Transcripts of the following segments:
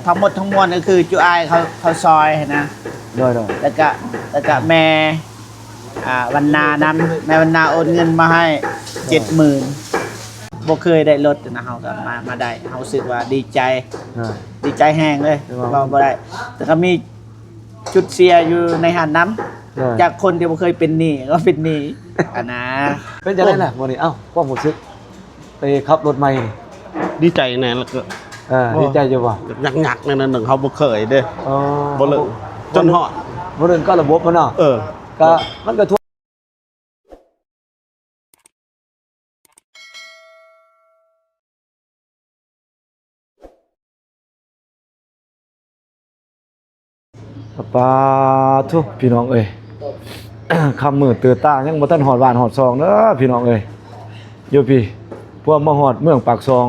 ທັງໝົດທັງມວນກໍຄືຈຸອ້າຍເຂົາ ເຂົາຊ່ອຍຫັ້ນນະ ໂດຍໆ ແລ້ວກະ ແລ້ວກະແມ່ ອ່າ ວັນນານຳ ແມ່ວັນນາໂອນເງິນມາໃຫ້ເຈັດໝື່ນ ບໍ່ເຄີຍໄດ້ລົດນະ ເຮົາກໍມາ ມາໄດ້ ເຮົາຮູ້ສຶກວ່າດີໃຈ ອ່າ ດີໃຈແຮງເລີຍ ເວົ້າບໍ່ໄດ້ ແຕ່ກໍມີຈຸດເສຍຢູ່ໃນຫັ້ນນຳ ອ່າ ຈາກຄົນທີ່ບໍ່ເຄີຍເປັນໜີ້ກໍເປັນໜີ້ ອັນນະ ເປັນຈັ່ງໃດລະມື້ນີ້? ເອົ້າ ຄວາມຮູ້ສຶກ ໄປຂັບລົດໃໝ່ ດີໃຈແດ່ ແລ້ວກໍ ເອີ ໂອ້ ດີໃຈຢູ່ບໍ່? ຍາກໆ ແນວໜຶ່ງ ເຮົາບໍ່ເຄີຍເດ້ ອໍ ບໍ່ເລີ້ງ ເຮົາບໍ່ ຈົນຮອດ ບໍ່ເລີ້ງກັບລະບົບມັນເນາະ ເອີ ກະມັນກະ ປາໂທ້ ພີ່ນ້ອງເອີຍ ຄ່ຳມືດຕື່ນຕາ ຍັງບໍ່ທັນຮອດບ້ານຮອດຊ່ອງເດີພີ່ນ້ອງເອີຍ ຢູ່ພີ້ ພວມມາຮອດເມືອງປາກຊ່ອງ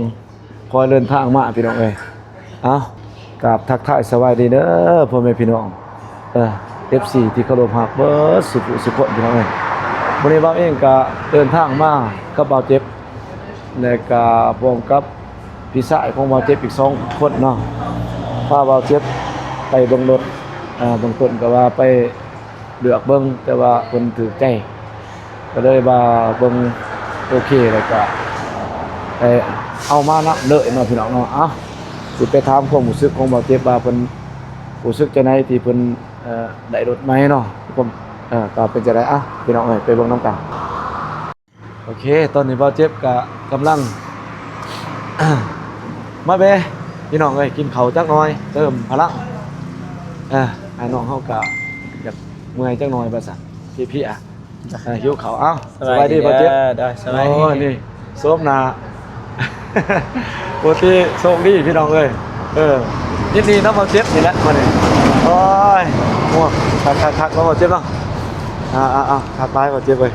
ຄ່ອຍເດີນທາງມາພີ່ນ້ອງເອີຍ ເອົ້າ ກາບທັກທາຍສະບາຍດີເດີພໍ່ແມ່ພີ່ນ້ອງ ເອີ ເອັຟຊີ ທີ່ເຄົາລົບຮັກເບິດສຸຜູ້ສຸຄົນພີ່ນ້ອງເອີຍ ມື້ນີ້ບ່າວເອງກະເດີນທາງມາກັບບ່າວເຈັບ ແລະກະພ້ອມກັບ ພີ່ຊາຍຂອງບ່າວເຈັບອີກສອງຄົນເນາະ ພາບ່າວເຈັບໄປເບິ່ງລົດ ເບື້ອງຕົ້ນກໍວ່າໄປເລືອກເບິ່ງ ແຕ່ວ່າເພິ່ນຖືກໃຈ ກໍເລີຍວ່າເບິ່ງໂອເຄ ແລ້ວກໍໄດ້ເອົາມານຳເລີຍເນາະພີ່ນ້ອງເນາະ ເອົ້າ ຊິໄປຖາມຄວາມຮູ້ສຶກຂອງບ່າວເຈັບວ່າເພິ່ນຮູ້ສຶກຈັ່ງໃດທີ່ເພິ່ນ ເອີ ໄດ້ລົດໃໝ່ເນາະ ຄວາມ ເອີ ກໍເປັນຈັ່ງໃດ ເອົ້າ ພີ່ນ້ອງເອີຍ ໄປເບິ່ງນຳກັນ. ໂອເຄ ຕອນນີ້ບ່າວເຈັບກະກຳລັງ ມາແວ່ພີ່ນ້ອງເອີຍ ກິນເຂົ້າຈັກໜ່ອຍ ເຕີມພະລັງ ເອີ ອ້າຍນ້ອງເຮົາກະຢາກເມື່ອຍຈັກໜ່ອຍວ່າຊັ້ນ ເພຍໆ ເອີ ຫິວເຂົ້າ ເອົ້າ ສະບາຍດີ ສະບາຍດີບ່າວເຈັບ ໂດຍ ສະບາຍດີ ໂອ້ຍ ນີ້ ໂຊມໜ້າ ໂອເຄ ໂຊກດີພີ່ນ້ອງເອີຍ ເອີ ຍິນດີນຳບ່າວເຈັບນີ້ແຫຼະມື້ນີ້ ໂອ້ຍ ໂອ້ ຄັກໆໆ ເນາະບ່າວເຈັບເນາະ ອ່າໆໆ ທັກທາຍບ່າວເຈັບເອີຍ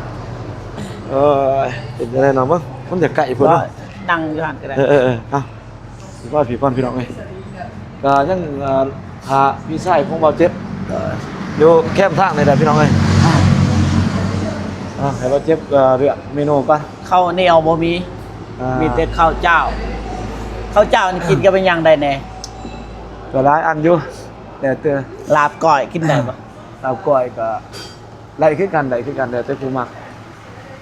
ເອີຍ ເປັນຈັ່ງໃດເນາະ ເບິ່ງ ມັນຢາກໃກ້ພຸ້ນເນາະ ນັ່ງຢູ່ຫັ້ນກໍໄດ້ ເອີໆໆ ເອົາ ຊິວ່າພີ່ກ່ອນພີ່ນ້ອງເອີຍ ກໍຍັງ ເອີ ຖ້າພີ່ຊາຍຂອງບ່າວເຈັບ ເອີ ຢູ່ແຄມທາງນີ້ແຫຼະພີ່ນ້ອງເອີຍ ອ່າ ໃຫ້ບ່າວເຈັບ ເອີ ເລືອກເມນູກ່ອນ ເຂົ້າໜຽວບໍ່ມີ ອ່າ ມີແຕ່ເຂົ້າຈ້າວ ເຂົ້າຈ້າວນີ້ກິນກັບຫຍັງໄດ້ແດ່? ກໍຫຼາຍອັນຢູ່ ແຕ່ ແຕ່ ລາບກ້ອຍກິນໄດ້ບໍ່? ລາບກ້ອຍກໍໄດ້ຄືກັນ ໄດ້ຄືກັນ ແລ້ວແຕ່ຜູ້ມັກ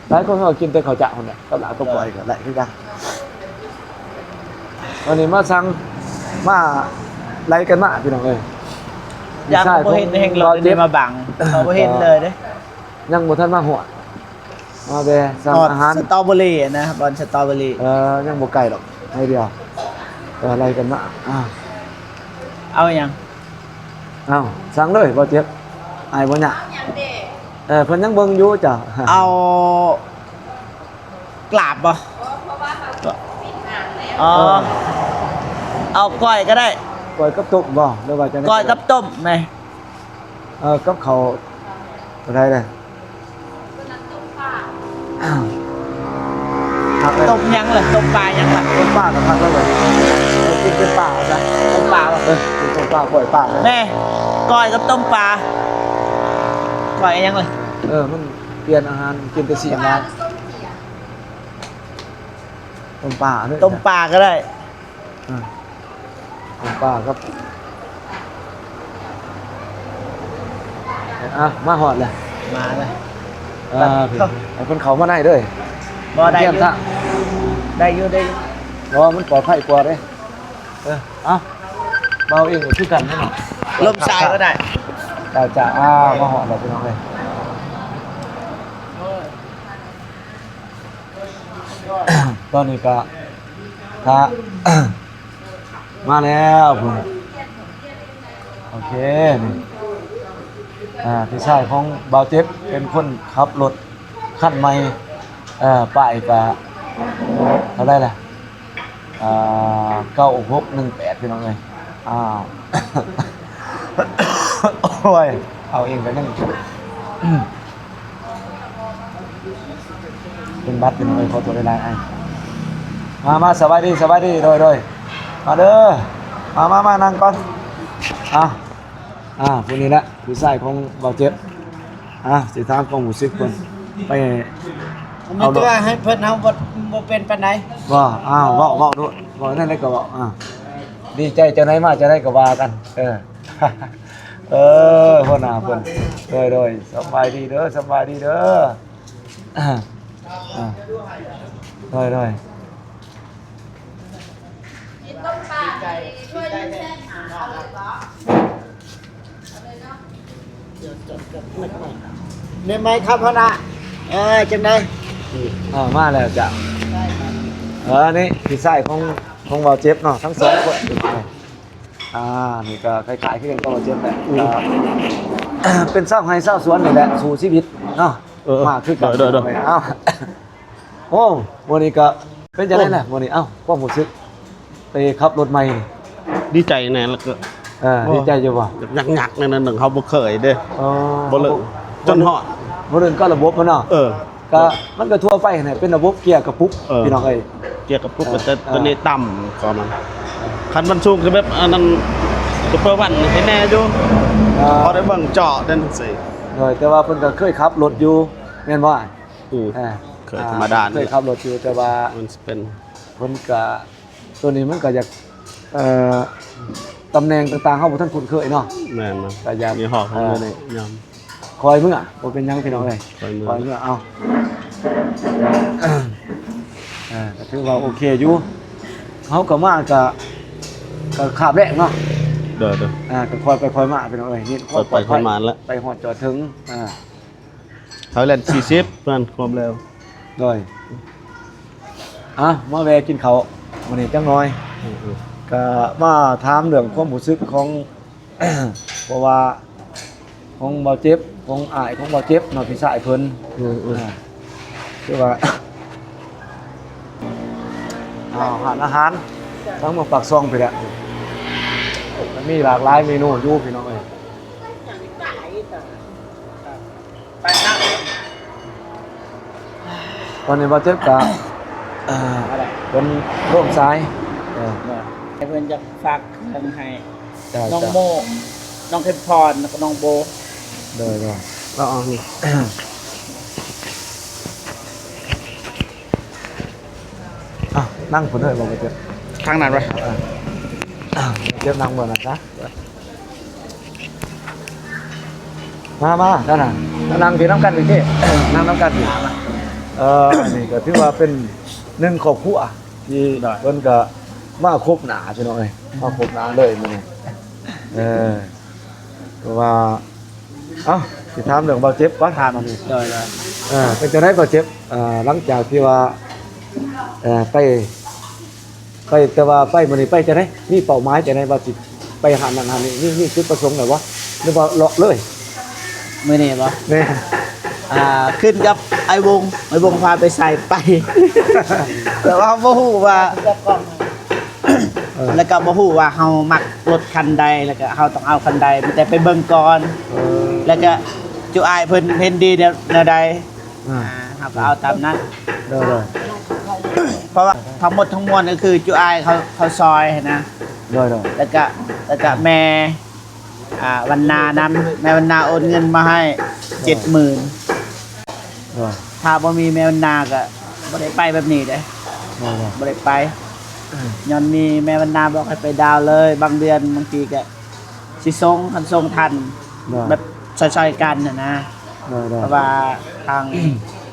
ຫຼາຍຄົນເຂົາກໍກິນແຕ່ເຂົ້າຈ້າວຫັ້ນແຫຼະ ກັບລາບກັບກ້ອຍກໍໄດ້ຄືກັນ ວັນນີ້ມາສັ່ງ ມາໄລ່ກັນມາພີ່ນ້ອງເອີຍ ຢ້ານບໍ່ເຫັນແຮງລົດນີ້ມາບັງ ເຂົາບໍ່ເຫັນເລີຍເດ້ ຍັງບໍ່ທັນມາຮອດ ມາແວ່ສັ່ງອາຫານ ສະຕໍເບີຣີນະ ບ່ອນສະຕໍເບີຣີ ເອີ ຍັງບໍ່ໄກດອກ ໜ້ອຍດຽວ ເອີ ໄລ່ກັນມາ ອ່າ ເອົາຫຍັງ? ເອົາ ສັ່ງເລີຍ ບໍ່ເຈັບ ອາຍບໍ່ຍາກ ເອີ ເພິ່ນຍັງເບິ່ງຢູ່ ເຈົ້າ ເອົາກາບບໍ່? ອໍ ເອີ ເອົາກ້ອຍກໍໄດ້ ກ້ອຍກັບຕົ້ມບໍ່ ຫຼືວ່າຈັ່ງໃດ? ກ້ອຍກັບຕົ້ມແມ ເອີ ກັບເຂົ້າຕົວໃດເດີ? ຕົ້ມຫຍັງລະ? ຕົ້ມປາຫຍັງລະ? ຕົ້ມປາກໍຄັກແລ້ວເວີຍ ກິນເປັນປາຊະ ຕົ້ມປາບໍ່? ເອີ ກິນຕົ້ມປາ ກ້ອຍປາ ແມ່ ກ້ອຍກັບຕົ້ມປາ ກ້ອຍຫຍັງລະ? ເອີ ມັນປ່ຽນອາຫານ ກິນແຕ່ຊີ້ນຫຼາຍ ຕົ້ມປາເດີ ຕົ້ມປາກໍໄດ້. ອ່າ ປາກັບ ອ່າ ມາຮອດແລ້ວ ມາແລ້ວ ອ່າ ເພິ່ນເຂົ້າມາໃນເດີ ບໍ່ໄດ້ຢູ່ ໄດ້ຢູ່ ໄດ້ຢູ່ ເພາະວ່າມັນປອດໄພກວ່າເດ້ ເອີ ເອົາ ເບົາເອງກໍຄືກັນເນາະ ລົມຊາຍກໍໄດ້ ເຈົ້າ ເຈົ້າ ອ່າ ມາຮອດແລ້ວພີ່ນ້ອງເອີຍ. ຕອນນີ້ກໍຖ້າ ມາແລ້ວພຸ້ນ ໂອເຄ ນີ້ ອ່າ ພີ່ຊາຍຂອງບ່າວເຈັບເປັນຄົນຂັບລົດຄັນໃໝ່ ເອີ ປ້າຍກໍເທົ່າໃດລະ? ອ່າ ເກົ້າຫົກໜຶ່ງແປດ ພີ່ນ້ອງເອີຍ ອ້າວ ໂອ້ຍ ເອົາເອງກໍຍັງ ເປັນຫວັດ ພີ່ນ້ອງເອີຍ ຂໍໂທດຫຼາຍໆ ອ້າຍ ມາ ມາ ສະບາຍດີ ສະບາຍດີ ໂດຍ ໂດຍ ມາເດີ ມາ ມາ ມາ ນັ່ງກ່ອນ ອ່າ ອ່າ ຜູ້ນີ້ແຫຼະ ຜູ້ຊາຍຂອງບ່າວເຈັບ ອ່າ ຊິຖາມຄວາມຮູ້ສຶກເພິ່ນ ໄປ ມີແຕ່ວ່າໃຫ້ເພິ່ນເຮົາບໍ່ ບໍ່ເປັນປານໃດ ບໍ່ ອ້າວ ເວົ້າ ເວົ້າໂລດ ເວົ້າແນວໃດກໍເວົ້າ ອ່າ. ດີໃຈຈັ່ງໃດມາຈັ່ງໃດກໍວ່າກັນ. ເອີ ເອີ ຫົວໜ້າເພິ່ນ. ໂດຍ ໂດຍ ສະບາຍດີເດີ ສະບາຍດີເດີ. ອ່າ ອ່າ ໂດຍ ໂດຍ. ເນໄມຄັບ ຫົວໜ້າ. ເອີ ຈັ່ງໃດ? ເອີ ມາແລ້ວຈ້ະ. ເອີ ນີ້ພີ່ຊາຍຂອງ ຂອງບ່າວເຈັບເນາະ ທັງສອງຄົນ. ອ່າ ນີ້ກໍຄ້າຍໆຄືກັນກັບບ່າວເຈັບແຫຼະ. ອືມ ກໍເປັນຊາວໄຮ່ຊາວສວນນີ້ແຫຼະ ສູ້ຊີວິດເນາະ. ເອີ ມາຄືກັນ. ໂດຍ ໂດຍ ໂດຍ. ເອົ້າ ໂອ້ ມື້ນີ້ກໍເປັນຈັ່ງໃດລະ ໂອ້ ມື້ນີ້? ເອົ້າ ຄວາມຮູ້ສຶກໄປຂັບລົດໃໝ່ນີ້. ດີໃຈແດ່ ແລ້ວກໍ ເອີ ໂອ້ ດີໃຈຢູ່ບໍ່? ຍາກໆ ໜ້ອຍໜຶ່ງ ເຮົາບໍ່ເຄີຍເດ້. ອໍ ບໍ່ເລີຍ ຈົນຮອດ ບໍ່ເລີຍກໍລະບົບມັນເນາະ. ເອີ ກໍມັນກໍທົ່ວໄປຫັ້ນແຫຼະ ເປັນລະບົບເກຍກະປຸກ ເອີ ພີ່ນ້ອງເອີຍ. ເກຍກະປຸກ ເອີ ກໍຈະ ເອີ ຕົວນີ້ຕ່ຳກວ່າມັນ. ຄັນມັນສູງຄືແບບອັນນັ້ນ ຊຸບເປີວັນ ເຫັນແດ່ຢູ່. ເອີ ພໍໄດ້ເບິ່ງເຈາະເດ້ຈັ່ງຊີ້. ໂດຍ ແຕ່ວ່າເພິ່ນກໍເຄີຍຂັບລົດຢູ່ ແມ່ນບໍ່? ອືມ ອ່າ ເຄີຍ ອ່າ ທຳມະດາ ເຄີຍຂັບລົດຢູ່ ແຕ່ວ່າມັນຊິເປັນ ເພິ່ນກະ ໂຕນີ້ມັນກະຢາກ ເອີ ຕຳແໜ່ງຕ່າງໆ ເຮົາບໍ່ທັນຄຸ້ນເຄີຍເນາະ. ແມ່ນ ກໍຢາກມີຮອບຂອງ ເອີ ເຮົານີ້ຍອມ ຄ່ອຍເມືອ ບໍ່ເປັນຫຍັງພີ່ນ້ອງເອີຍ ຄ່ອຍເມືອ ຄ່ອຍເມືອ. ເອົ້າ ເອີ ກໍຖືວ່າໂອເຄຢູ່ ເຮົາກໍມາກໍ ກໍຄາບແລກເນາະ. ໂດຍໆ ອ່າ ກໍຄ່ອຍໄປຄ່ອຍມາພີ່ນ້ອງເອີຍ ນີ້ ຄ່ອຍໄປຄ່ອຍມາແຫຼະ ໄປຮອດຈອດເຖິງ. ອ່າ ໄທແລນສີ່ສິບ ເພື່ອນຄວາມເລັວ. ໂດຍ ອ່ະ ມາແວ່ກິນເຂົ້າມື້ນີ້ຈັກໜ່ອຍ. ອືມໆ ກະມາຖາມເລື່ອງຄວາມຮູ້ສຶກຂອງ ເພາະວ່າຂອງບ່າວເຈັບ ຂອງອ້າຍຂອງບ່າວເຈັບເນາະ ພີ່ຊາຍເພິ່ນ. ອືມໆ ອ່າ ຄືວ່າ ອ້າວ ຮ້ານອາຫານທາງເມືອງປາກຊ່ອງພີ້ແຫຼະ ມັນມີຫຼາກຫຼາຍເມນູຢູ່ພີ່ນ້ອງເອີຍ. ຕອນນີ້ບ່າວເຈັບກະ ເອີ ເພິ່ນໂທມາສາຍ ເອີ ໃຫ້ເພິ່ນຢາກຝາກເຄື່ອງໃຫ້ ເຈົ້າ ນ້ອງໂມ ນ້ອງເຂັມພອນ ແລ້ວກໍນ້ອງໂບ. ໂດຍໆ ເອົານີ້ ອ່ະ ນັ່ງພຸ້ນເດີ ບ່າວເຈັບ ທາງນັ້ນວະ. ອ່າ ເຈັບນັ່ງບ່ອນນັ້ນຊະ. ມາ ມາ ນັ້ນນະ ມານັ່ງພີ້ນຳກັນພີ້ ນັ່ງນຳກັນພີ້. ເອີ ອັນນີ້ກໍຖືວ່າເປັນໜຶ່ງຄອບຄົວທີ່ ໂດຍ ເພິ່ນກໍມາຄົບໜ້າພີ່ນ້ອງເອີຍ ມາຄົບໜ້າເລີຍມື້ນີ້. ເອີ ເພາະວ່າ ເອົ້າ ຊິຖາມເລື່ອງບ່າວເຈັບກ່ອນ. ຖາມ ໂດຍໆ ເອີ ເປັນຈັ່ງໃດບ່າວເຈັບ ເອີ ຫຼັງຈາກທີ່ວ່າ ເອີ ໄປ ໄປ ແຕ່ວ່າໄປມື້ນີ້ໄປຈັ່ງໃດ? ມີເປົ້າໝາຍຈັ່ງໃດວ່າຊິໄປຮ້ານນັ້ນຮ້ານນີ້? ມີ ມີຈຸດປະສົງແລ້ວບໍ່ ຫຼືວ່າເລາະເລີຍ? ມື້ນີ້ບໍ່? ແມ່ນ ອ່າ ຂຶ້ນກັບອ້າຍວົງ ອ້າຍວົງພາໄປໃສໄປ ແຕ່ວ່າບໍ່ຮູ້ວ່າ ເອີ ແລ້ວກໍບໍ່ຮູ້ວ່າເຮົາມັກລົດຄັນໃດ ແລ້ວກໍເຮົາຕ້ອງເອົາຄັນໃດ ມີແຕ່ໄປເບິ່ງກ່ອນ. ເອີ ແລ້ວກໍຈຸອ້າຍເພິ່ນເຫັນດີແນວ ແນວໃດ ອ່າ ອ່າ ເຮົາກໍເອົາຕາມນັ້ນ. ໂດຍໆ ເພາະວ່າທັງໝົດທັງມວນກໍຄືຈຸອ້າຍເຂົາ ເຂົາຊ່ອຍຫັ້ນນະ. ໂດຍໆ ແລ້ວກະ ແລ້ວກະແມ່ ອ່າ ວັນນານຳ ແມ່ວັນນາໂອນເງິນມາໃຫ້ ໂດຍ ເຈັດໝື່ນ. ໂດຍ ຖ້າບໍ່ມີແມ່ວັນນາກໍບໍ່ໄດ້ໄປແບບນີ້ເດ້. ໂດຍໆ ບໍ່ໄດ້ໄປ ອືມ ຍ້ອນມີແມ່ວັນນາບອກໃຫ້ໄປດາວເລີຍ. ບາງເດືອນບາງທີກໍ ຊິສົ່ງ ຄັນສົ່ງທັນ ໂດຍ ແບບຊ່ອຍໆກັນຫັ້ນນະ. ໂດຍໆ ເພາະວ່າທາງ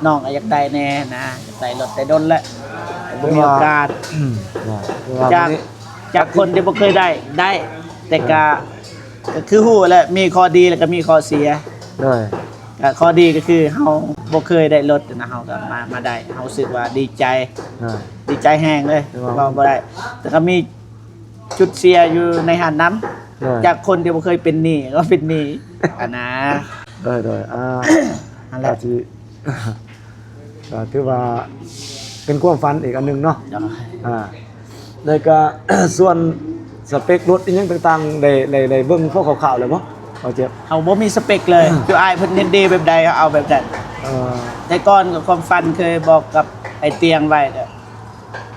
ນ້ອງກໍຢາກໄດ້ແດ່ນະ ຢາກໄດ້ລົດແຕ່ດົນແລ້ວ ແຕ່ບໍ່ມີໂອກາດ. ໂດຍ ຈາກ ຈາກຄົນທີ່ບໍ່ເຄີຍໄດ້ ໄດ້ ແຕ່ກະ ກະຄືຮູ້ແຫຼະ ມີຂໍ້ດີແລ້ວກະມີຂໍ້ເສຍ. ໂດຍ ກະຂໍ້ດີກໍຄືເຮົາບໍ່ເຄີຍໄດ້ລົດນະ ເຮົາກໍມາ ມາໄດ້ ເຮົາຮູ້ສຶກວ່າດີໃຈ. ໂດຍ ດີໃຈແຮງເລີຍ ເວົ້າບໍ່ໄດ້ ແຕ່ກໍມີ ຈຸດເສຍຢູ່ໃນຫັ້ນນຳ. ໂດຍ ຈາກຄົນທີ່ບໍ່ເຄີຍເປັນໜີ້ກໍເປັນໜີ້ຫັ້ນນະ. ໂດຍໆ ອ່າ ຫັ້ນແຫຼະ ກໍຊິ ກໍຖືວ່າເປັນຄວາມຝັນອີກອັນໜຶ່ງເນາະ. ໂດຍ ອ່າ ແລ້ວກໍ ສ່ວນສະເປັກລົດອີ່ຫຍັງຕ່າງໆ ໄດ້ ໄດ້ ໄດ້ເບິ່ງພໍຄ່າວໆແລ້ວບໍ່ ບ່າວເຈັບ? ເຮົາບໍ່ມີສະເປັກເລີຍ ຈຸອ້າຍເພິ່ນເຫັນດີແບບໃດ ເຮົາເອົາແບບນັ້ນ. ເອີ ແຕ່ກ່ອນກໍຄວາມຝັນເຄີຍບອກກັບອ້າຍຕຽງໄວ້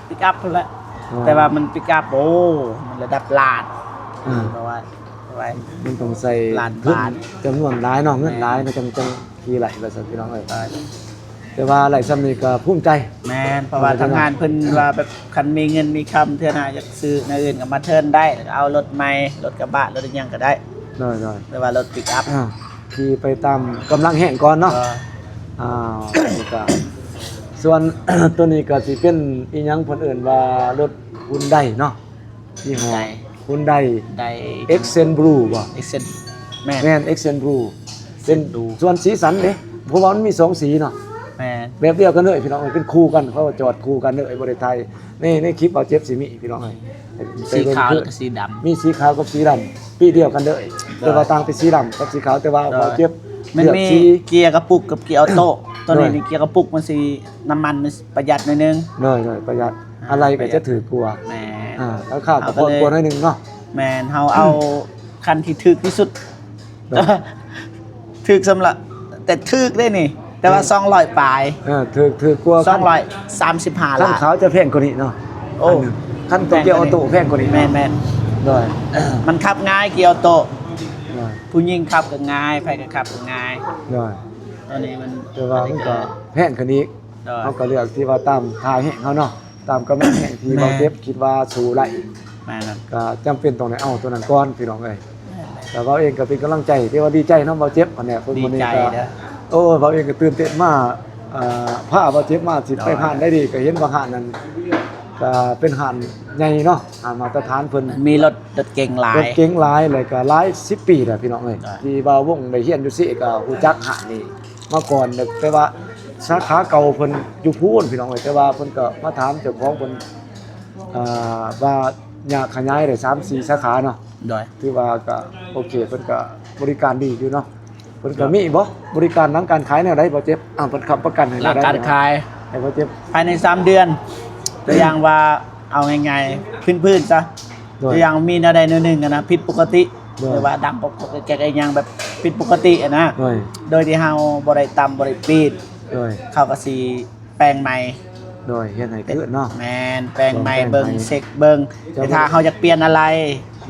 ປິກອັບພຸ້ນແຫຼະ. ອໍ ແຕ່ວ່າມັນປິກອັບ ໂອ້ ມັນລະດັບລ້ານ. ອືມ ເພາະວ່າ ເພາະວ່າມັນຕ້ອງໃຊ້ ລ້ານບາດ ເງິນຈຳນວນຫຼາຍເນາະ ເງິນຫຼາຍເນາະ ແມ່ນ ຈັ່ງ ຈັ່ງຂີ່ໄດ້ວ່າຊັ້ນ ພີ່ນ້ອງເອີຍ. ເອີ ແຕ່ວ່າໄດ້ສ່ຳນີ້ກໍພູມໃຈ. ແມ່ນ ເພາະວ່າທາງງານເພິ່ນວ່າແບບ ຄັນມີເງິນມີຄຳເທື່ອໜ້າຢາກຊື້ແນວອື່ນກໍມາເທີນໄດ້ ແລ້ວກໍເອົາລົດໃໝ່ ລົດກະບະ ລົດອີ່ຫຍັງກໍໄດ້. ໂດຍໆ ຫຼືວ່າລົດປິກອັບ ອ່າ ຂີ່ໄປຕາມກຳລັງແຮງກ່ອນເນາະ. ໂດຍ ອ່າ ກໍສ່ວນ ໂຕນີ້ກໍຊິເປັນອີ່ຫຍັງເພິ່ນເອີ້ນວ່າລົດຮຸນໄດເນາະ. ຍີ່ຫໍ້ຮຸນໄດ ໄດ Accent Blue ບໍ່? Accent ແມ່ນ ແມ່ນ Accent Blue ເປັນ Blue ສ່ວນສີສັນເດ້ ເພາະວ່າມັນມີສອງສີເນາະ. ແມ່ນ ແບບດຽວກັນເລີຍພີ່ນ້ອງເອີຍ ເປັນຄູ່ກັນ ເຂົາຈອດຄູ່ກັນເລີຍ ບໍ່ໄດ້ຖ່າຍ ໃນ ໃນຄລິບເຮົາເຈັບຊິມີພີ່ນ້ອງເອີຍ ສີຂາວ ແລ້ວກໍສີດຳ ມີສີຂາວກັບສີດຳ ປີດຽວກັນເລີຍ ໂດຍ ແຕ່ວ່າຕ່າງແຕ່ສີດຳກັບສີຂາວ ແຕ່ວ່າ ໂດຍ ເຮົາເຈັບ ມັນມີເລືອກສີ ເກຍກະປຸກກັບເກຍອອໂຕ້ ໂຕນີ້ ໂດຍ ນີ້ເກຍກະປຸກມັນຊິ ນ້ຳມັນມັນປະຢັດໜ້ອຍໜຶ່ງ ໂດຍໆ ປະຢັດ ອ່າ ອາໄລກໍຈະຖືກກວ່າ ແມ່ນ ອ່າ ລາຄາກໍພໍກວ່າໜ້ອຍໜຶ່ງເນາະ. ແມ່ນ ເຮົາເອົາ ອືມ ຄັນທີ່ຖືກທີ່ສຸດ ໂດຍ ຖືກສຳລັບ ແຕ່ຖືກເດ້ນີ້ ແຕ່ວ່າ ແມ່ນ ສອງຮ້ອຍປາຍ ເອີ ຖືກ ຖືກກວ່າ ສອງຮ້ອຍສາມສິບຫ້າ ຄັນຂາວຈະແພງກວ່ານີ້ເນາະ. ໂອ້ ຄັນໂຕເກຍອອໂຕ້ແພງກວ່ານີ້ ແມ່ນໆ ໂດຍ ມັນຂັບງ່າຍເກຍອອໂຕ້ ໂດຍ ຜູ້ຍິງຂັບກໍງ່າຍ ໃຜກໍຂັບກໍງ່າຍ ໂດຍ ຕອນນີ້ມັນ ແຕ່ວ່າມັນກໍແພງຂຶ້ນອີກ ໂດຍ ເຮົາກໍເລືອກທີ່ວ່າຕາມທ່າແຮງເຮົາເນາະ ຕາມກຳລັງແຮງທີ່ ແມ່ນ ເຮົາເກັບ ຄິດວ່າສູ້ໄດ້ ແມ່ນ ກໍຈຳເປັນຕ້ອງໄດ້ເອົາຕົວນັ້ນກ່ອນພີ່ນ້ອງເອີຍ. ແມ່ນ ແຕ່ເຮົາເອງກໍເປັນກຳລັງໃຈ ທີ່ວ່າດີໃຈນຳເຮົາເຈັບຫັ້ນແຫຼະ ເພິ່ນມື້ນີ້ກໍ ໂອ້ ເຮົາເອງກໍຕື່ນເຕັ້ນມາ ອ່າ ພາເຮົາເຈັບມາ ຊິໄປຮ້ານໃດດີ ກໍເຫັນວ່າຮ້ານນັ້ນ ກໍເປັນຮ້ານໃຫຍ່ເນາະ ຮ້ານມາດຕະຖານເພິ່ນ ມີລົດ ລົດເກັງຫຼາຍ ລົດເກັງຫຼາຍ ແລ້ວກໍຫຼາຍສິບປີແລ້ວພີ່ນ້ອງເອີຍ ໂດຍ ທີ່ວ່າວົງໄດ້ຮຽນຢູ່ເຊກໍຮູ້ຈັກຮ້ານນີ້ມາກ່ອນ ແຕ່ວ່າສາຂາເກົ່າເພິ່ນຢູ່ພຸ້ນພີ່ນ້ອງເອີຍ ແຕ່ວ່າເພິ່ນກໍມາຖາມເຈົ້າຂອງເພິ່ນ ອ່າ ວ່າຢາກຂະຫຍາຍໄດ້ສາມສີ່ສາຂາເນາະ ໂດຍ ຖືວ່າກໍໂອເຄ ເພິ່ນກໍບໍລິການດີຢູ່ເນາະ. ເພິ່ນກໍມີບໍ່ ບໍລິການຫຼັງການຂາຍແນວໃດບໍ່ເຈັບ? ອ່າ ເພິ່ນຄ້ຳປະກັນໃຫ້ແນວໃດ? ຫຼັງການຂາຍ ໃຫ້ບໍ່ເຈັບ ພາຍໃນສາມເດືອນ ຕົວຢ່າງວ່າ ເອົາງ່າຍໆ ພື້ນໆ ຊະ ໂດຍ ຕົວຢ່າງມີແນວໃດແນວໜຶ່ງຫັ້ນນະ ຜິດປົກກະຕິ ໂດຍ ຫຼືວ່າດັງປອກໆ ແກກໆ ອີ່ຫຍັງແບບຜິດປົກກະຕິຫັ້ນນະ ໂດຍ ໂດຍທີ່ເຮົາບໍ່ໄດ້ຕຳ ບໍ່ໄດ້ປີດ ໂດຍ ເຂົາກໍຊິແປງໃໝ່ ໂດຍ ເຮັດໃຫ້ຄືນເນາະ ແມ່ນ ແປງໃໝ່ ເບິ່ງ ເຊັກເບິ່ງ ແຕ່ຖ້າເຮົາຢາກປ່ຽນອາໄຫຼ່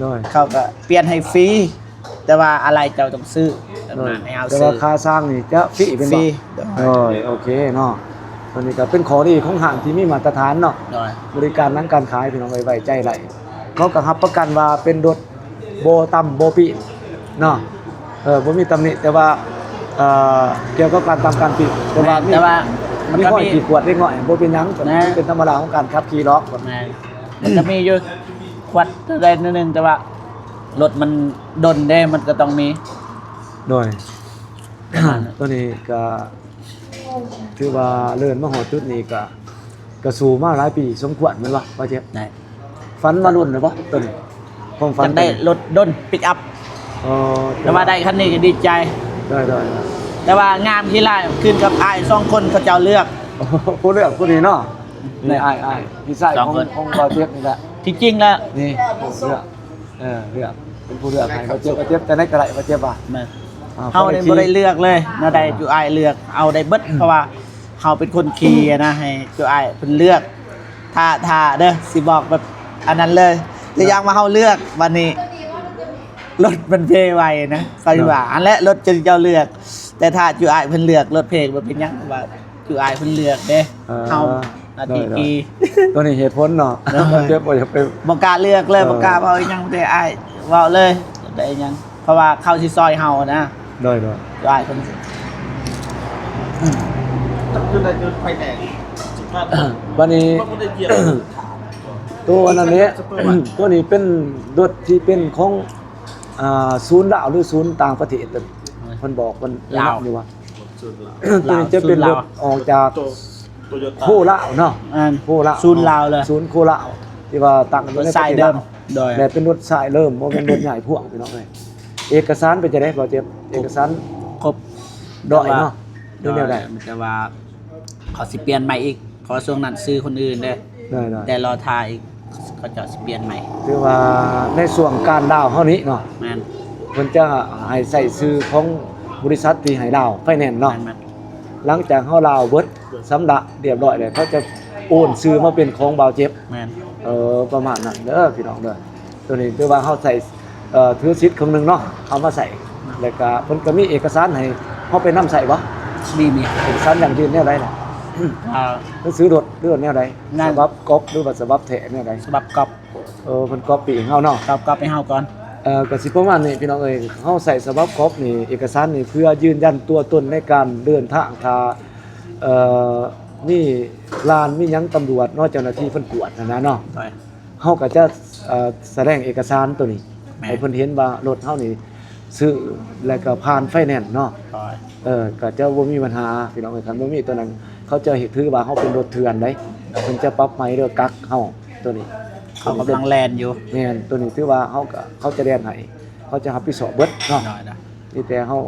ໂດຍ ເຂົາກໍປ່ຽນໃຫ້ຟຣີ ແຕ່ວ່າອາໄຫຼ່ເຈົ້າຕ້ອງຊື້ ໂດຍ ໃຫ້ເຮົາ ແຕ່ວ່າຄ່າຊ່າງນີ້ຈະຟຣີແມ່ນບໍ່? ໂດຍ ໂອເຄເນາະ ຕົວນີ້ກໍເປັນຂໍ້ດີຂອງຫ້າງທີ່ມີມາດຕະຖານເນາະ ໂດຍ ບໍລິການຫຼັງການຂາຍ ພີ່ນ້ອງເອີຍ ໄວ້ໃຈໄດ້ ເຂົາກໍຮັບປະກັນວ່າເປັນລົດບໍ່ຕຳບໍ່ປີດເນາະ ເອີ ບໍ່ມີຕຳໜິ ແຕ່ວ່າ ເອີ ກ່ຽວກັບການຕຳການປີດ ແຕ່ວ່າ ແມ່ນ ມີ ແຕ່ວ່າມັນກໍມີ ມີຮອຍຂີດຂວດເລັກນ້ອຍ ບໍ່ເປັນຫຍັງ ແມ່ນ ເປັນທຳມະດາຂອງການຂັບຂີ່ດອກ ແມ່ນ ມັນກໍມີຢູ່ ຂວດເທົ່າໃດໜ້ອຍໜຶ່ງ ແຕ່ວ່າລົດມັນດົນເດ້ ມັນກໍຕ້ອງມີ ໂດຍ ປະມານນັ້ນ ຕົວນີ້ກໍຖືວ່າເລີນມາຮອດຈຸດນີ້ກໍ ກໍສູ້ມາຫຼາຍປີສົມຄວນແມ່ນບໍ່ ບ່າວເຈັບ? ໄດ້ ຝັນມາດົນແລ້ວບໍ່ຕົວນີ້? ຄວາມຝັນ ຢາກໄດ້ລົດດົນປິກອັບ ອໍ ແຕ່ວ່າໄດ້ຄັນນີ້ກໍດີໃຈ ໄດ້ໆ ແຕ່ວ່າງາມຂີ້ຫຼາຍ ຂຶ້ນກັບອ້າຍສອງຄົນເຂົາເຈົ້າເລືອກ ຜູ້ເລືອກຜູ້ນີ້ເນາະ ນີ້ ນີ້ ອ້າຍ ອ້າຍ ພີ່ຊາຍຂອງ ຂອງບ່າວເຈັບນີ້ແຫຼະ ທີ່ຈິງແລ້ວ ນີ້ເລືອກ ເອີ ເລືອກ ເປັນຜູ້ເລືອກໃຫ້ ບ່າວເຈັບ ບ່າວເຈັບ ຈັ່ງໃດກໍໄດ້ ບ່າວເຈັບວ່າ ແມ່ນ ອ່າ ເຮົານີ້ບໍ່ໄດ້ເລືອກເລີຍ ແນວໃດຈຸອ້າຍເລືອກ ເອົາໄດ້ເບິດ ເພາະວ່າເຮົາເປັນຄົນຂີ່ນະ ໃຫ້ຈຸອ້າຍເພິ່ນເລືອກ ຖ້າ ຖ້າເດີ ຊິບອກແບບອັນນັ້ນເລີຍ ຕົວຢ່າງວ່າເຮົາເລືອກ ບັດນີ້ລົດມັນເພໄວນະ ເຂົາຊິວ່າ ອັນແລະລົດເຈົ້າເລືອກ ແຕ່ຖ້າຈຸອ້າຍເພິ່ນເລືອກລົດເພ ບໍ່ເປັນຫຍັງ ວ່າຈຸອ້າຍເພິ່ນເລືອກເດ້ ເອີ ເຮົາໜ້າທີ່ຂີ່ ໂດຍໆ ຕົວນີ້ເຫດຜົນເນາະ ໂດຍ ເຈັບບໍ່ຢາກໄປ ບໍ່ກ້າເລືອກເລີຍ ໂດຍ ບໍ່ກ້າເວົ້າອີ່ຫຍັງ ແຕ່ອ້າຍເວົ້າເລີຍ ຢາກໄດ້ອີ່ຫຍັງ ເພາະວ່າເຂົາຊິຊ່ອຍເຮົານະ ໂດຍໆ ອ້າຍເພິ່ນ ຈົນໄດ້ຈົນໄຟແຕກ ບັດນີ້ ໂຕອັນນັ້ນນີ້ ໂຕນີ້ເປັນລົດທີ່ເປັນຂອງ ອ່າ ສູນລາວ ຫຼື ສູນຕ່າງປະເທດ ເພິ່ນບອກ ເພິ່ນແນະນຳຢູ່ວ່າ ສູນລາວ ໂຕນີ້ຈະເປັນລົດອອກຈາກ ໂຕ ໂຕໂຍຕ້າ ໂຄລາວເນາະ ແມ່ນ ໂຄລາວ ສູນລາວເລີຍ ສູນໂຄລາວ ທີ່ວ່າຕັ້ງຢູ່ໃນປະເທດລາວ ໂດຍ ແລະເປັນລົດຊາຍເລີ່ມ ບໍ່ແມ່ນລົດຍ້າຍພວງ ພີ່ນ້ອງເອີຍ ເອກະສານເປັນຈັ່ງໃດ ບ່າວເຈັບ? ເອກະສານຄົບ ດອຍເນາະ ແຕ່ວ່າ ແຕ່ວ່າເຂົາຊິປ່ຽນໃໝ່ອີກ ເພາະວ່າຊ່ວງນັ້ນຊື່ຄົນອື່ນເດ້ ໄດ້ໆ ແຕ່ລໍຖ້າອີກ ເຂົາເຈົ້າຊິປ່ຽນໃໝ່ ຄືວ່າໃນຊ່ວງການດາວເຮົານີ້ເນາະ ແມ່ນ ເພິ່ນຈະໃຫ້ໃສ່ຊື່ຂອງບໍລິສັດທີ່ໃຫ້ດາວໄຟແນນເນາະ ແມ່ນໆ ຫຼັງຈາກເຮົາດາວເບິດ ຊຳລະຮຽບຮ້ອຍແລ້ວ ເຂົາຈະໂອນຊື່ມາເປັນຂອງບ່າວເຈັບ ແມ່ນ ເອີ ປະມານນັ້ນເດີ ພີ່ນ້ອງເດີ ໂຕນີ້ຖືວ່າເຮົາໃຊ້ ເອີ ຖືສິດເຄິ່ງໜຶ່ງເນາະ ເອົາມາໃຊ້ ແລ້ວກະເພິ່ນກະມີເອກະສານໃຫ້ເຮົາໄປນຳໃຊ້ບໍ່? ມີ ມີ ເອກະສານຢັ້ງຢືນແນວໃດລະ? ເອີ ໜັງສືລົດ ຫຼືວ່າແນວໃດ? ນັ້ນ ສະບັບກັອບ ຫຼືວ່າສະບັບແທ້ແນວໃດ? ສະບັບກັອບ. ເອີ ເພິ່ນກັອບປີ້ໃຫ້ເຮົາເນາະ. ກັອບ ກັອບໃຫ້ເຮົາກ່ອນ. ເອີ ກໍຊິປະມານນີ້ພີ່ນ້ອງເອີຍ, ເຮົາໃຊ້ສະບັບກັອບນີ້ ເອກະສານນີ້ເພື່ອຢືນຢັນຕົວຕົນໃນການເດີນທາງ ຖ້າ ເອີ ມີດ່ານ ມີຫຍັງ ຕຳຫຼວດເນາະ ເຈົ້າໜ້າທີ່ເພິ່ນກວດຫັ້ນນະເນາະ. ໂດຍ. ເຮົາກໍຈະ ເອີ ສະແດງເອກະສານໂຕນີ້ ແມ່ນ ໃຫ້ເພິ່ນເຫັນວ່າລົດເຮົານີ້ຊື້ ແລ້ວກໍຜ່ານໄຟແນນເນາະ. ໂດຍ. ເອີ ກໍຈະບໍ່ມີບັນຫາພີ່ນ້ອງເອີຍ, ຄັນບໍ່ມີໂຕນັ້ນ ເຂົາຈະຖືວ່າເຮົາເປັນລົດເຖື່ອນເດ້. ເພິ່ນຈະປັບໃໝ ຫຼືກັກເຮົາໂຕນີ້. ເຂົາກຳລັງແລ່ນຢູ່. ແມ່ນ, ໂຕນີ້ຖືວ່າເຮົາກໍ ເຂົາຈະແລ່ນໃຫ້, ເຂົາຈະຮັບຜິດຊອບເບິດເນາະ. ໂດຍ ໂດຍ. ມີແຕ່ເຮົາ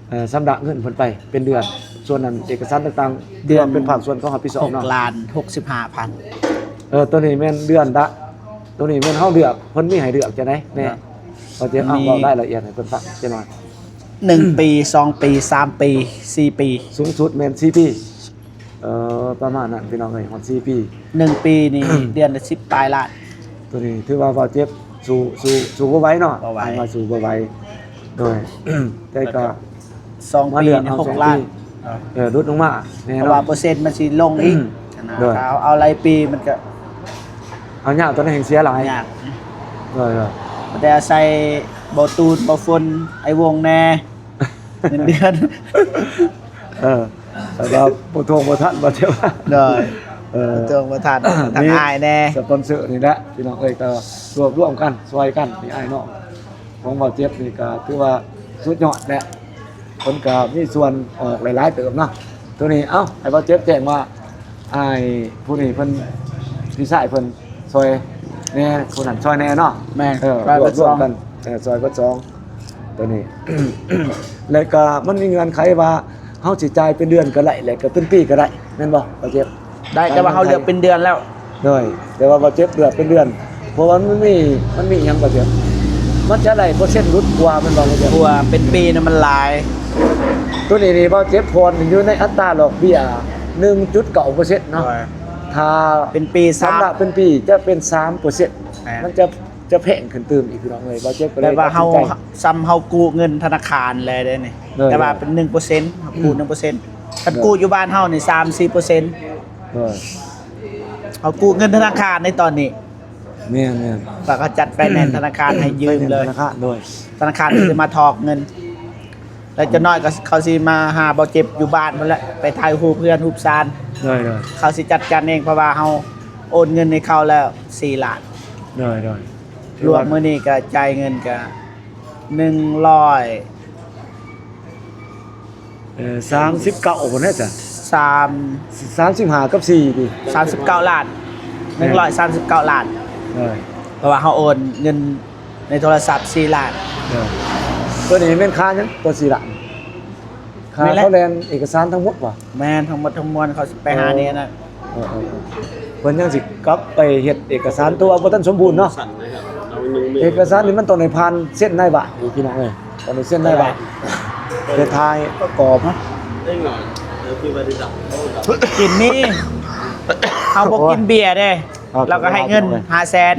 ເອີ ຊຳລະເງິນເພິ່ນໄປເປັນເດືອນ, ສ່ວນນັ້ນເອກະສານຕ່າງໆ ເດືອນ ເປັນພາກສ່ວນຂອງເຮົາຮັບຜິດຊອບເນາະ. ຫົກລ້ານຫົກສິບຫ້າພັນ. ເອີ ໂຕນີ້ແມ່ນເດືອນລະ ໂຕນີ້ແມ່ນເຮົາເລືອກ, ເພິ່ນມີໃຫ້ເລືອກຈັ່ງໃດແດ່? ໂດຍ. ເຮົາຈະເອົາ ມີ ເວົ້າລາຍລະອຽດໃຫ້ເພິ່ນຟັງຈັກໜ່ອຍ. ໜຶ່ງປີ ສອງປີ ສາມປີ ສີ່ປີ. ສູງສຸດແມ່ນສີ່ປີ. ເອີ ປະມານນັ້ນພີ່ນ້ອງເອີຍ, ຮອດສີ່ປີ. ໜຶ່ງປີນີ້ ເດືອນລະສິບປາຍລ້ານ. ໂຕນີ້ຖືວ່າບ່າວເຈັບ ສູ້ ສູ້ ສູ້ບໍ່ໄຫວເນາະ. ບໍ່ໄຫວ. ອ່ານວ່າສູ້ບໍ່ໄຫວ. ໂດຍ. ແຕ່ກໍ ສອງປີນີ້ ຫົກລ້ານ. ເອີ ຫຼຸດລົງມາແນ່ນອນ. ເພາະວ່າເປີເຊັນມັນຊິລົງອີກ. ໂດຍ. ຖ້າເອົາຫຼາຍປີມັນກໍ ເອົາຍາກ, ຕອນນັ້ນແຮ່ງເສຍຫຼາຍ. ຍາກ. ໂດຍ ໂດຍ. ແຕ່ອາໄສບໍ່ຕູນ ບໍ່ຝົນ ໄອ້ວົງແດ່ ເງິນເດືອນ. ເອີ ແຕ່ວ່າບໍ່ທວງບໍ່ທັນ ບໍ່ເຈົ້າ. ໂດຍ. ເອີ ບໍ່ທວງບໍ່ທັນ ທັງອ້າຍແດ່ ສະປອນເຊີນີ້ແຫຼະ ພີ່ນ້ອງເອີຍ, ກໍລວບລວມກັນ ຊ່ວຍກັນ ນີ້ອ້າຍນ້ອງຂອງບ່າວເຈັບນີ້ ກໍຖືວ່າສຸດຍອດແຫຼະ. ເພິ່ນກໍມີສ່ວນອອກຫຼາຍໆເຕີບເນາະ. ໂຕນີ້ ເອົ້າ ໃຫ້ບ່າວເຈັບແຈ້ງວ່າ ອ້າຍຜູ້ນີ້ເພິ່ນ ພີ່ຊາຍເພິ່ນຊ່ອຍແດ່ ຜູ້ນັ້ນຊ່ອຍແດ່ເນາະ. ແມ່ນ. ເອີ ລວບລວມກັນ ເອີ ຊ່ອຍເບິດສອງ ໂຕນີ້. ແລ້ວກໍມັນມີເງື່ອນໄຂວ່າ ເຮົາຊິຈ່າຍເປັນເດືອນກໍໄດ້ ແລ້ວກໍເປັນປີກໍໄດ້ ແມ່ນບໍ່ ບ່າວເຈັບ? ໄດ້, ແຕ່ວ່າເຮົາເລືອກເປັນເດືອນແລ້ວ. ໂດຍ. ແຕ່ວ່າບ່າວເຈັບເລືອກເປັນເດືອນ ເພາະວ່າມັນມີ ມັນມີຫຍັງບ່າວເຈັບ? ມັນຈະໄດ້ເປີເຊັນຫຼຸດກວ່າ ແມ່ນບໍ່ບ່າວເຈັບ? ກວ່າເປັນປີນະ ມັນຫຼາຍ. ໂຕນີ້ນີ້ບ່າວເຈັບຜ່ອນຢູ່ໃນອັດຕາດອກເບ້ຍ ໜຶ່ງຈຸດເກົ້າເປີເຊັນເນາະ. ໂດຍ. ຖ້າເປັນປີ ຊຳລະເປັນປີຈະເປັນສາມເປີເຊັນ. ແມ່ນ. ມັນຈະ ຈະແພງຂຶ້ນຕື່ມອີກ ພີ່ນ້ອງເອີຍ. ບ່າວເຈັບກໍເລີຍ ແຕ່ວ່າເຮົາ ຕັດສິນໃຈ ສ່ຳເຮົາກູ້ເງິນທະນາຄານແລ້ວເດ້ນີ້. ໂດຍ. ແຕ່ວ່າເປັນໜຶ່ງເປີເຊັນ ເຮົາກູ້ ອືມ ໜຶ່ງເປີເຊັນ. ຄັນ ໂດຍ ກູ້ຢູ່ບ້ານເຮົານີ້ ສາມສີ່ເປີເຊັນ. ໂດຍ. ເຮົາກູ້ເງິນທະນາຄານໃນຕອນນີ້. ແມ່ນໆ. ແລ້ວກໍຈັດໄຟແນນສ໌ທະນາຄານໃຫ້ຢືມເລີຍ. ໄຟແນນສ໌ທະນາຄານ. ໂດຍ. ທະນາຄານຊິມາຖອກເງິນ ແລ້ວຈັກໜ້ອຍກໍເຂົາຊິມາຫາບ່າວເຈັບຢູ່ບ້ານພຸ້ນແຫຼະ ໄປຖ່າຍຮູບເຮືອນຮູບຊານ. ໂດຍໆ. ເຂົາຊິຈັດການເອງ ເພາະວ່າເຮົາໂອນເງິນໃຫ້ເຂົາແລ້ວສີ່ລ້ານ. ໂດຍໆ. ລວມມື້ນີ້ກໍຈ່າຍເງິນກໍໜຶ່ງຮ້ອຍ ເອີ ສາມສິບເກົ້າພຸ້ນແຫຼະຈ້ະ. ສາມ ສາມສິບຫ້າກັບສີ່ຕິ ສາມສິບເກົ້າລ້ານ. ແມ່ນ. ໜຶ່ງຮ້ອຍສາມສິບເກົ້າລ້ານ. ເອີ ເພາະວ່າເຮົາໂອນເງິນໃນໂທລະສັບສີ່ລ້ານ. ເອີ ຕົວນີ້ແມ່ນຄ່າຫຍັງ? ຕົວສີ່ລ້ານ ຄ່າ ແມ່ນແຫຼະ ເຂົາແລ່ນເອກະສານທັງໝົດຫວາ? ແມ່ນ ທັງໝົດທັງມວນ ເຂົາຊິໄປຫາ ໂອ້ ນີ້ນະ. ເອີໆໆ ເພິ່ນຍັງຊິກັບໄປເຮັດເອກະສານ ແຕ່ວ່າບໍ່ທັນສົມບູນເນາະ. ເອກະສານນີ້ມັນຕ້ອງໄດ້ຜ່ານເຊັນນາຍບ້ານ ພີ່ນ້ອງເອີຍ, ຕ້ອງໄດ້ເຊັນນາຍບ້ານ ໄປຖ່າຍປະກອບ. ກິນນີ້ ເຮົາບໍ່ກິນເບຍເດ້ ແລ້ວກໍໃຫ້ເງິນຫ້າແສນ.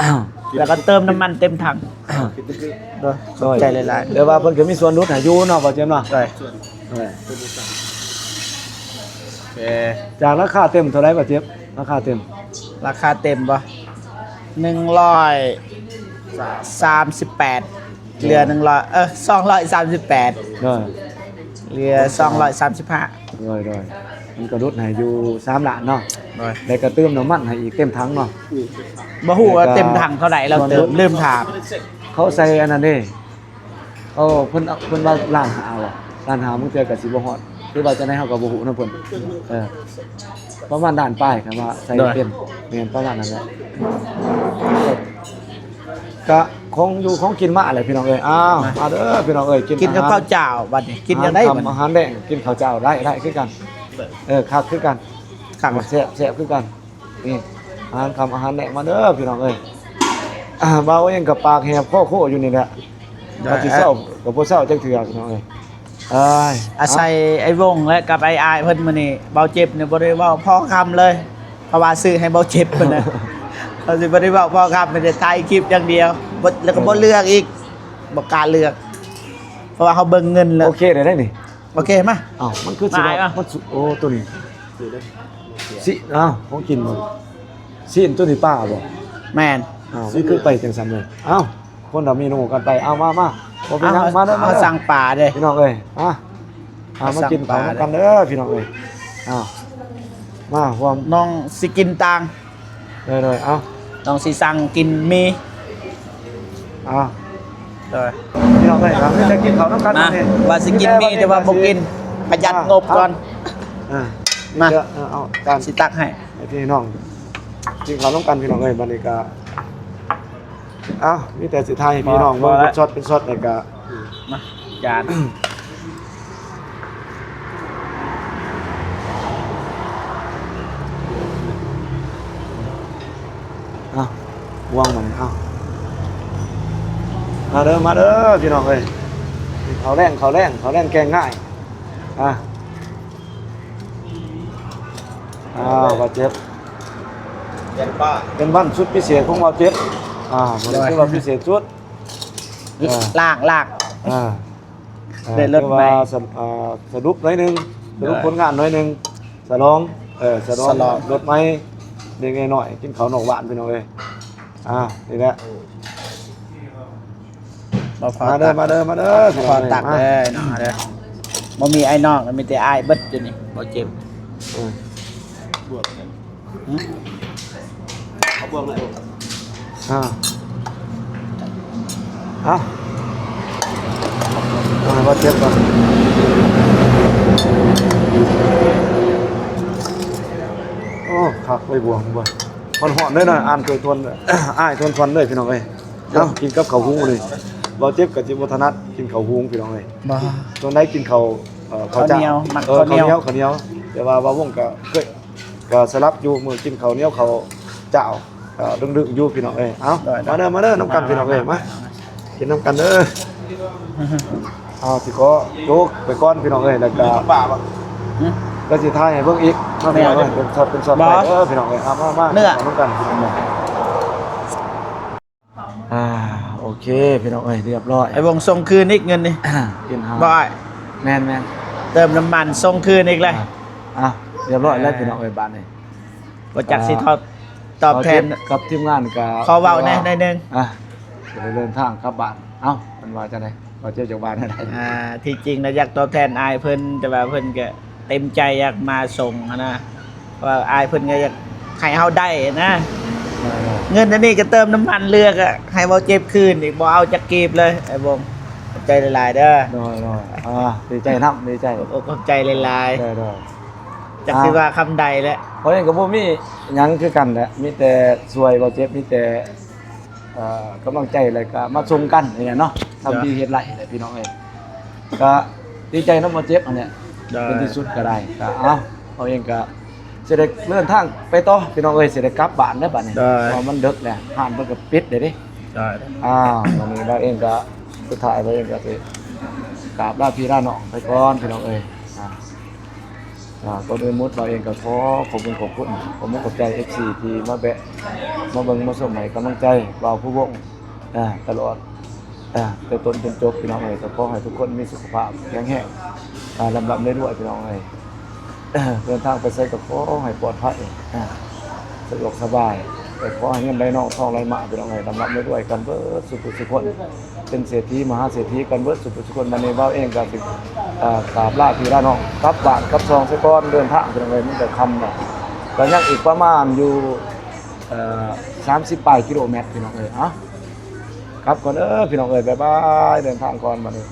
ອໍ. ແລ້ວກໍເຕີມນ້ຳມັນເຕັມຖັງ. ໂດຍ ຂອບໃຈຫຼາຍໆ. ແຕ່ວ່າເພິ່ນກໍມີສ່ວນຫຼຸດໃຫ້ຢູ່ເນາະ ບ່າວເຈັບເນາະ. ໂດຍ ໂດຍ. ເອີ ຈາກລາຄາເຕັມເທົ່າໃດ ບ່າວເຈັບ? ລາຄາເຕັມ ລາຄາເຕັມບໍ່? ໜຶ່ງຮ້ອຍສາມສິບແປດ ເຫຼືອໜຶ່ງຮ້ອຍ ເອີ ສອງຮ້ອຍສາມສິບແປດ. ໂດຍ. ເຫຼືອສອງຮ້ອຍສາມສິບຫ້າ. ໂດຍໆ. ມັນກໍຫຼຸດໃຫ້ຢູ່ສາມລ້ານເນາະ. ໂດຍ. ແລ້ວກໍເຕີມນ້ຳມັນໃຫ້ອີກເຕັມຖັງເນາະ. ບໍ່ຮູ້ວ່າເຕັມຖັງເທົ່າໃດ ແລ້ວເຕີມ ລືມຖາມ. ເຂົາໃສ່ອັນນັ້ນເດ້ ເອີ ເພິ່ນ ເພິ່ນວ່າລ້ານຫ້າຫວາ ລ້ານຫ້າ ບາງເທື່ອກໍຊິບໍ່ຮອດ ຫຼືວ່າຈັ່ງໃດເຮົາກໍບໍ່ຮູ້ນຳເພິ່ນ. ເອີ ປະມານລ້ານປາຍ ຄັນວ່າໃສ່ເຕັມ. ໂດຍ. ແມ່ນ ປະມານນັ້ນແຫຼະ. ກະຂອງຢູ່ຂອງກິນມາແຫຼະ ພີ່ນ້ອງເອີຍ. ອ້າວ ມາເດີພີ່ນ້ອງເອີຍ ກິນ ກິນກັບ ອາຫານ ເຂົ້າເຈົ້າບັດນີ້ ກິນຈັ່ງໃດ ອາຫານຄ່ຳ ບັດນີ້ ອາຫານແລງ ກິນເຂົ້າເຈົ້າໄດ້ ໄດ້ຄືກັນ. ເອີ ຄັກຄືກັນ ຄັກ ແຊບ ແຊບຄືກັນ. ນີ້ ອາຫານຄ່ຳອາຫານແລງ ມາເດີພີ່ນ້ອງເອີຍ. ອ່າ ບ່າວເອງກໍປາກແຫບຄໍໂຄຢູ່ນີ້ແຫຼະ ໂດຍ ວ່າຊິເຊົາກໍບໍ່ເຊົາຈັກເທື່ອ ພີ່ນ້ອງເອີຍ. ເອີຍ ອາໄສ ເອົ້າ ໄອ້ວົງ ແລະ ກັບໄອ້ອາຍເພິ່ນ ມື້ນີ້ບ່າວເຈັບນີ້ບໍ່ໄດ້ເວົ້າພໍຄຳເລີຍ ເພາະວ່າຊື້ໃຫ້ບ່າວເຈັບເພິ່ນນະ. ເຮົາຊິບໍ່ໄດ້ເວົ້າພໍຄຳ ມີແຕ່ຖ່າຍຄລິບຢ່າງດຽວ ບໍ່ ແລ້ວກໍບໍ່ເລືອກອີກ ບໍ່ກ້າເລືອກ. ເພາະວ່າເຮົາເບິ່ງເງິນແລ້ວ ໂອເຄໄດ້ນີ້ ໂອເຄ ມາ ອ້າວ ມັນຄືຊິວ່າ ມາອ້າຍມາ ມັນ ໂອ້ ໂຕນີ້ ຊິ ອ້າວ ຂອງກິນບໍ່ ຊີ້ນໂຕນີ້ປາບໍ່ ແມ່ນ ອ້າວ ມັນຄືໄປຈັ່ງຊັ້ນເລີຍ ອ້າວ ຄົນລະເມນູກັນໄປ ເອົາ ມາ ມາ ບໍ່ເປັນຫຍັງ ເອົາ ມາເດີ ມາເດີ ເຮົາສັ່ງປາເດ້ ພີ່ນ້ອງເອີຍ ມາ ເອົາ ມາກິນເຂົ້ານຳກັນເດີ ພີ່ນ້ອງເອີຍ ເອົາ ມາຮ່ວມ ນ້ອງຊິກິນຕ່າງ ໂດຍໆ ເອົາ ນ້ອງຊິສັ່ງກິນໝີ່ ເອົາ ໂດຍ ພີ່ນ້ອງເອີຍ ເອົາ ມີແຕ່ກິນເຂົ້ານຳກັນ ມາ ນີ້ ວ່າຊິກິນໝີ່ ແຕ່ວ່າບໍ່ກິນ ປະຢັດ ອ່າ ງົບກ່ອນ ອ່າ ມາ ເອົາ ເອົາ ຈານ ຊິຕັກໃຫ້ ໃຫ້ພີ່ນ້ອງກິນເຂົ້ານຳກັນ ພີ່ນ້ອງເອີຍ ບັດນີ້ກະ ເອົ້າ ມີແຕ່ຊິຖ່າຍໃຫ້ພີ່ນ້ອງເບິ່ງເປັນຊັອດເປັນຊັອດ ແລ້ວກະ ມາ ຈານ ເອົ້າ ວາງມັນ ເອົ້າ ມາເດີ ມາເດີ ພີ່ນ້ອງເອີຍ ເຂົ້າແລງ ເຂົ້າແລງ ເຂົ້າແລງແກງງ່າຍ ອ່າ ອ່າ ບ່າວເຈັບ ແກງປາ ເປັນວັນສຸດພິເສດຂອງບ່າວເຈັບ ອ່າ ມື້ນີ້ຖືວ່າພິເສດສຸດ ເອີ ລ້າງ ລ້າງ ອ່າ ເອີ ໄດ້ລົດໃໝ່ ຖືວ່າສະ ອ່າ ສະຫຼຸບໜ້ອຍໜຶ່ງ ສະຫຼຸບ ໂດຍ ຜົນງານໜ້ອຍໜຶ່ງ ສະຫຼອງ ເອີ ສະຫຼອງ ສະຫຼອງລົດໃໝ່ ເດັກນ້ອຍກິນເຂົ້ານອກບ້ານ ພີ່ນ້ອງເອີຍ ອ່າ ນີ້ແຫຼະ ມາພໍ ມາເດີ ຕັກ ມາເດີ ມາເດີ ມາພໍຕັກ ມາເດີ ມາເດີ ບໍ່ມີອ້າຍນ້ອງ ມີແຕ່ອ້າຍເບິດຢູ່ນີ້ ບໍ່ເຈັບ ເອີ ບວກ ຫຶ ເອົາບວກເລີຍ ອ່າ ເອົາ ເອົາໃຫ້ບ່າວເຈັບກ່ອນ ໂອ້ ຄັກເວີຍ ບວກ ບວກ ຮ້ອນໆເດີນະ ອ່ານໂຕຍທວນ ອ້າຍທວນຂວັນເດີ ພີ່ນ້ອງເອີຍ. ເອົ້າ ກິນກັບເຂົ້າຫຸງນີ້ ບ່າວເຈັບກໍຊິບໍ່ຖະໜັດກິນເຂົ້າຫຸງ ພີ່ນ້ອງເອີຍ ບໍ່ ສ່ວນໃຫຍ່ກິນເຂົ້າ ເອີ ເຂົ້າ ເຂົ້າໜຽວ ເຈົ້າ ມັກ ເອີ ເຂົ້າໜຽວ ເຂົ້າໜຽວ ເຂົ້າໜຽວ ແຕ່ວ່າບ່າວວົງກໍເຄີຍ ກໍສະຫຼັບຢູ່ ມື້ກິນເຂົ້າໜຽວເຂົ້າເຈົ້າ ກໍດຶງໆຢູ່ ພີ່ນ້ອງເອີຍ ເອົ້າ ໄດ້ ມາເດີ ມາເດີ ນຳກັນ ມາ ພີ່ນ້ອງເອີຍ ມາ ມາ ມາ ກິນນຳກັນເດີ ເອົາ ຊິຂໍໂຈກໄປກ່ອນ ພີ່ນ້ອງເອີຍ ແລ້ວກໍ ປາບໍ່ ຫຶ ກໍຊິຖ່າຍໃຫ້ເບິ່ງອີກເນາະ ແມ່ນ ພີ່ນ້ອງເອີຍ ເປັນຊັອດເປັນຊັອດ ບໍ່ ໄປເດີ ພີ່ນ້ອງເອີຍ ເອົາ ມາ ມາ ເນື້ອ ກິນເຂົ້ານຳກັນ ພີ່ນ້ອງເອີຍ ອ່າ ໂອເຄ ພີ່ນ້ອງເອີຍ ຮຽບຮ້ອຍ ໄອ້ວົງສົ່ງຄືນອີກເງິນນີ້ ກິນຫາ ບໍ່ອ້າຍ ແມ່ນໆ ເຕີມນ້ຳມັນສົ່ງຄືນອີກແລ້ວ ອ່າ ຮຽບຮ້ອຍແລ້ວ ພີ່ນ້ອງເອີຍ ບາດນີ້ ບໍ່ຈັກຊິຕອບ ຕອບແທນ ກັບທີມງານກໍ ຂໍເວົ້າແດ່ໜ້ອຍໜຶ່ງ ອ່າ ຈະໄດ້ເດີນທາງກັບບ້ານ ເອົ້າ ເພິ່ນວ່າຈັ່ງໃດ ວ່າເຈົ້າຈະວ່າແນວໃດ ອ່າ ທີ່ຈິງນະຢາກຕອບແທນອ້າຍເພິ່ນ ແຕ່ວ່າເພິ່ນກໍເຕັມໃຈຢາກມາສົ່ງຫັ້ນນະ ເພາະວ່າອ້າຍເພິ່ນກໍຢາກໃຫ້ເຮົາໄດ້ນະ ເອີ ເງິນອັນນີ້ກໍເຕີມນ້ຳມັນເຫຼືອ ກໍໃຫ້ເວົ້າເຈັບຄືນອີກ ບໍ່ເອົາຈັກກີບເລີຍ ອ້າຍວົງ ຂອບໃຈຫຼາຍໆເດີ ໂດຍໆ ອ່າ ດີໃຈນຳ ດີໃຈ ຂອບອົກຂອບໃຈຫຼາຍໆ ໂດຍໆ ຈັກຊິວ່າຄຳໃດແຫຼະ ເພາະຫຍັງກໍບໍ່ມີຫຍັງຄືກັນແຫຼະ ມີແຕ່ຊ່ວຍເວົ້າເຈັບ ມີແຕ່ ເອີ ກຳລັງໃຈ ແລ້ວກໍມາສົ່ງກັນນີ້ແຫຼະເນາະ ທຳດີເຮັດໄດ້ແຫຼະ ພີ່ນ້ອງເອີຍ ກໍດີໃຈນຳໝໍເຈັບຫັ້ນແຫຼະ ໂດຍ ເປັນທີ່ສຸດກໍໄດ້ ກໍເອົາ ເຮົາເອງກໍຊິໄດ້ເດີນທາງໄປຕໍ່ ພີ່ນ້ອງເອີຍ ຊິໄດ້ກັບບ້ານແລ້ວບັດນີ້ ໂດຍ ເພາະວ່າມັນເດິກແລ້ວ ຮ້ານເພິ່ນກໍປິດແລ້ວເດ້ ໂດຍ ອ້າວ ວັນນີ້ເຮົາເອງກໍ ສຸດທ້າຍເຮົາເອງກໍຊິກາບລາພີ່ລານ້ອງໄປກ່ອນ ພີ່ນ້ອງເອີຍ ອ່າ ອ່າ ກ່ອນອື່ນໝົດ ບ່າວເອງກໍຂໍຂອບຄຸນຂອບຄຸນ ຂອບມຸກຂອບໃຈ ເອັຟຊີ ທີ່ມາແວະ ມາເບິ່ງມາຊົມ ໃຫ້ກຳລັງໃຈບ່າວພູວົງ ອ່າ ຕະຫຼອດ ອ່າ ແຕ່ຕົ້ນຈົນຈົບ ພີ່ນ້ອງເອີຍ ກໍຂໍໃຫ້ທຸກຄົນມີສຸຂະພາບແຂງແຮງ ອ່າ ລ່ຳໆລວຍໆ ພີ່ນ້ອງເອີຍ ເດີນທາງໄປໃສກໍຂໍໃຫ້ປອດໄພ ອ່າ ສະດວກສະບາຍ ແຕ່ຂໍໃຫ້ເງິນໄຫຼນອງທອງໄຫຼມາ ພີ່ນ້ອງເອີຍ ລ່ຳໆລວຍໆກັນເບິດສູ່ຜູ້ສູ່ຄົນ ເປັນເສດຖີມະຫາເສດຖີກັນເບິດສູ່ຜູ້ສູ່ຄົນ. ບັດນີ້ບ່າວເອງກໍຊິ ເອີ ກາບລາພີ່ລານ້ອງກັບບ້ານກັບຊ່ອງຊະກ່ອນ ເດີນທາງ ພີ່ນ້ອງເອີຍ ມັນກໍຄ່ຳແລ້ວ ກໍຍັງອີກປະມານຢູ່ ເອີ ສາມສິບປາຍກິໂລແມັດ ພີ່ນ້ອງເອີຍ ເອົ້າ ກັບກ່ອນເດີ ພີ່ນ້ອງເອີຍ ບາຍບາຍ ເດີນທາງກ່ອນບັດນີ້.